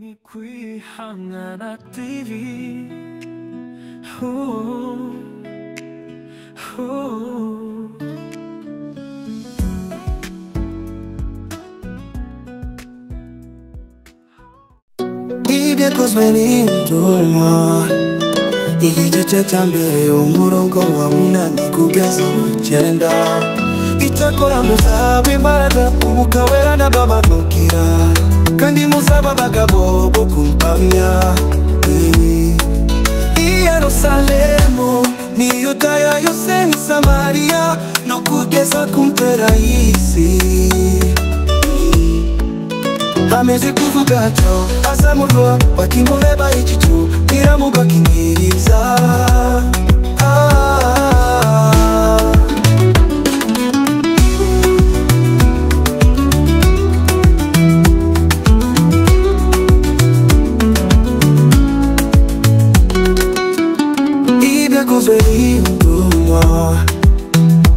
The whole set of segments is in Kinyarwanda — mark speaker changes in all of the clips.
Speaker 1: Ni Kwihangana TV.
Speaker 2: Ibyakozwe n'intumwa igice cya mbere umurongo wa 8 kugeza 9. Icyakora muzaba imbaraga Umwuka Wera nabamanukira, kandi muzaba abagabo bo kumpamya i Yerusalemu n'i Yudaya yose n'i Samariya no kugeza ku mpera y'isi. Ameze kuvuga atyo azamurwa bakimureba igicu kiramubakingiriza. Ibyakozwe n'intumwa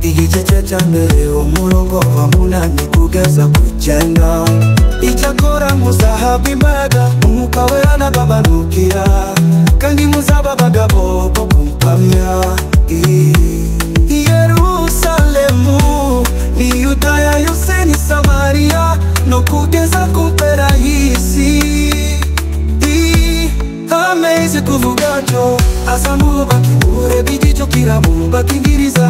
Speaker 2: igice cya mbere umurongo wa 8 kugeza ku 9. Icyakora muzahabwa imbaraga Umwuka Wera nabamanukira, kandi muzaba abagabo bo kumpamya i Yerusalemu n'i Yudaya yose n'i Samariya no kugeza ku mpera y'isi. Ameze kuvuga atyo azamurwa bakimureba igicu kiramubakingiriza.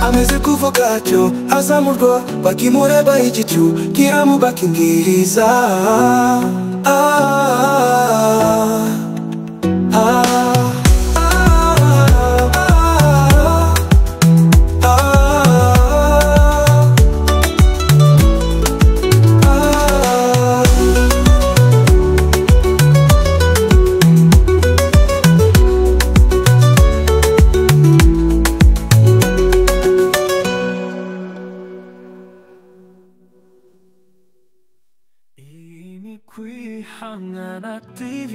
Speaker 2: Ameze kuvuga atyo azamurwa bakimureba igicu kiramubakingiriza.
Speaker 1: Kwihangana TV.